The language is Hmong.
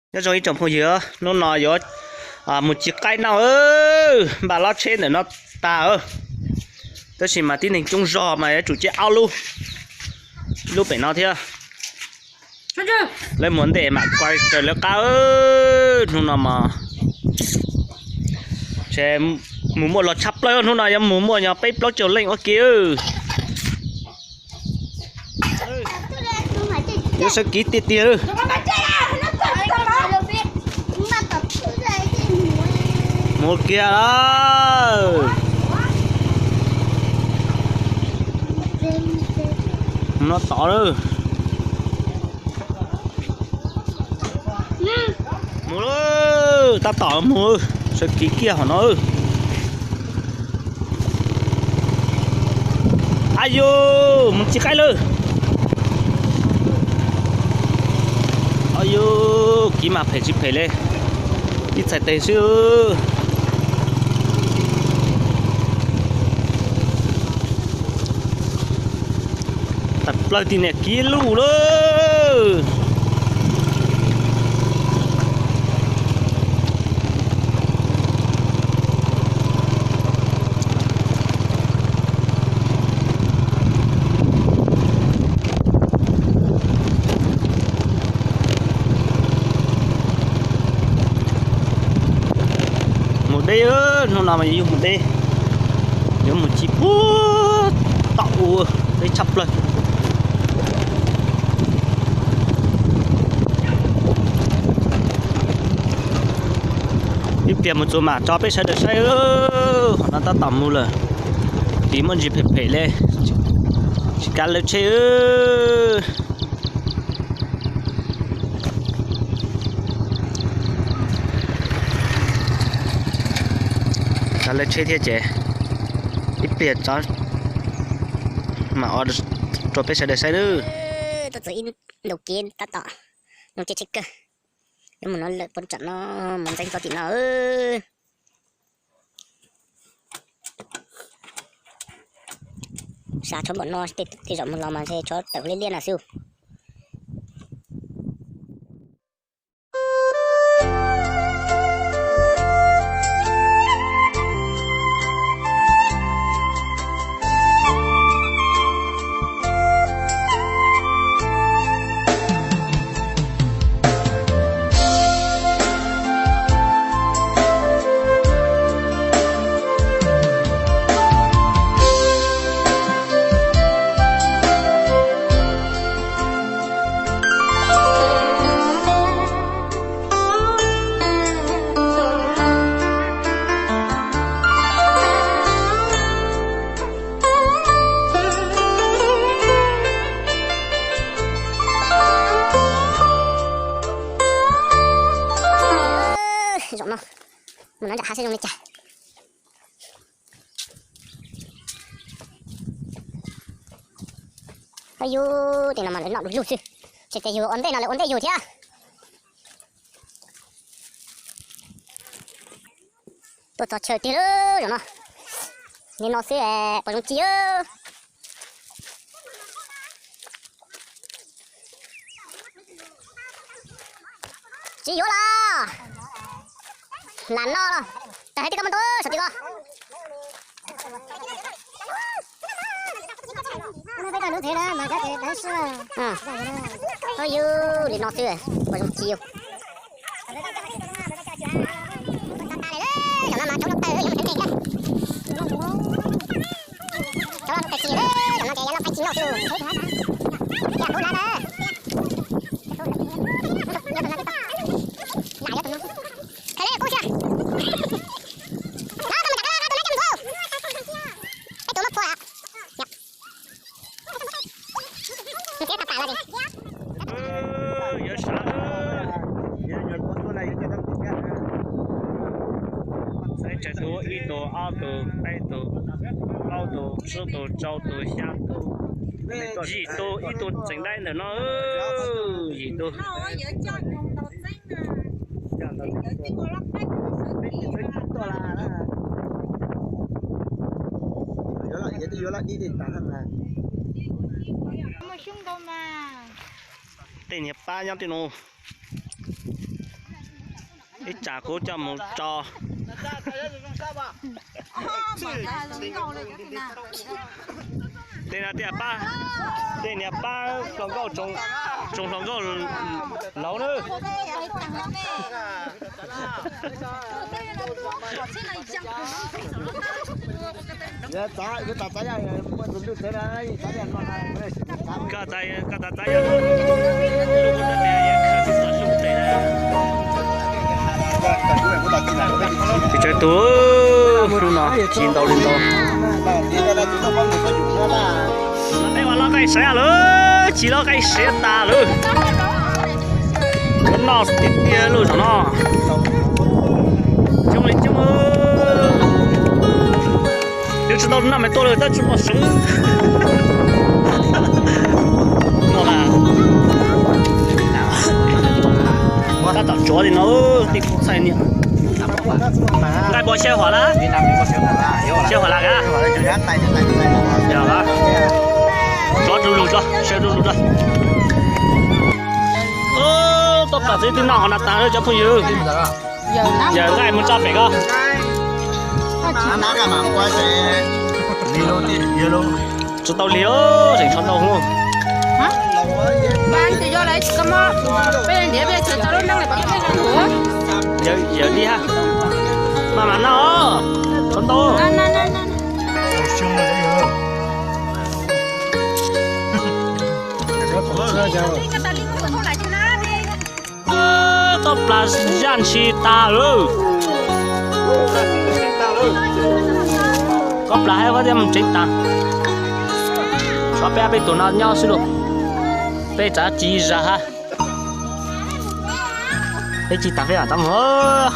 Nyob zoo ib tsoom phooj ywg, hnub no yuav mus ci qaib noj, npaj lob tsheb ntawm no tag, tab sis mas tib neeg coob zog mas yuav tsum ciaj ob lub, ib lub pem no thiab. Lawv mus ntej mam kuaj raws lawv qab. Hnub no mas mus muaj los tshaj plaws, hnub no yuav mus muaj yog peb plaub caug leej ua ke. Yuav sawv kiv tiag tiag. Mus kiag lawm. Mus no tod lawm. Mus lawm, tab tom mus, sawv kiv kiag hom no. Ab yus, mus ci qaib lawm. Ab yus, kiv mas phem tsis phem li, ib txhais tes xwb. Tawm plaws tim niam kiv luj lawm. Mus deb, hnub no mas yuav mus deb, yuav mus ci puag tom u deb tshaj plaws. Ib pliag mus txog mam tso peb sawv daws saib, hom no tab tom mus lawm, tiv muaj ntsis phem phem li, tsis kav lawv tsheb. Kav lawv tsheb thiab ces ib pliag tso mam rau peb sawv daws saib nawb. Tuaj txog ib ntu kev tab tom nug tsheb kawg, yuav mus no lawm, puag tsam no mus ntxeev txog tim no. Sab tshuav npaum no, tej zaum mus los mas ntshe tshuav tawm liab liab na xwb. Zaum no mus no nram hav saib zoo li cas. Ua yus, tej no mas lawv noj du lug xwb, ces tes yus ua ntej no lawv ua ntej yus thiab. Tuaj txog chaw tiag lawm zaum no. Li no xwb puas zoo ci. Tsis yuav los, lam no los, tag hais tias koj muaj ntau saum ti ko. Ua yus, li no xwb puas zoo ci. Zaum no mas cov loj tawg yuav mus sawv ntsees kawg. Cov loj tawg ci, zaum no ces yog loj qaib ci noj xwb. Yog kuv lawv na. Lam yuav tus no. Khaws li kuv thiab. No, tus no cas tus no coj mus ntau. Peb tus muab phua. Mus thiab pam pam los. Tsaws tus ib tug ob tug peb tug plaub tug tsib tug rau tug xya tug yim tug, ib tug tseem dai ntawm no, yim tug. Tej niag pab nyob tej no. Ib tsam kuv coj mus tso. Tej no tias pab, tej niag pab hluas nkauj, tsoom hluas nkauj laus na. Koj tas txav yog tsis tsawg tus, hnub no tsis ntau li ntau. Peb ua loj qab saib lawm, tsis loj qab siav tas lawm. Ua noj tiag tiag lub zaum no. Coob li coob. Yus tsis tau noj mas tuaj lawm tab tsis muaj seev. Tab tom tsuav li no, tej kuv txhais niam. Nqaij npua xyaw hua lawm, xyaw hua lawm a. Tsuav du lug tso, xyaw du lug tso. Tuaj plam txiv twb noj hov na tas cov phooj ywg. Yawm nqaij mus tso pem ko. Tsis tau lig, zeem tsho ntau hub. Yawm dig ha. Maj mam noj, tsho ntau. Koj plas zaj ntshis tas lawm. Koj plas hab vaj tias mus tsev tas. Xyov peb, peb tus no nyob xwb lauj. Peb tsav tsis zag hab. Peb tsis tas peb mam tau mus.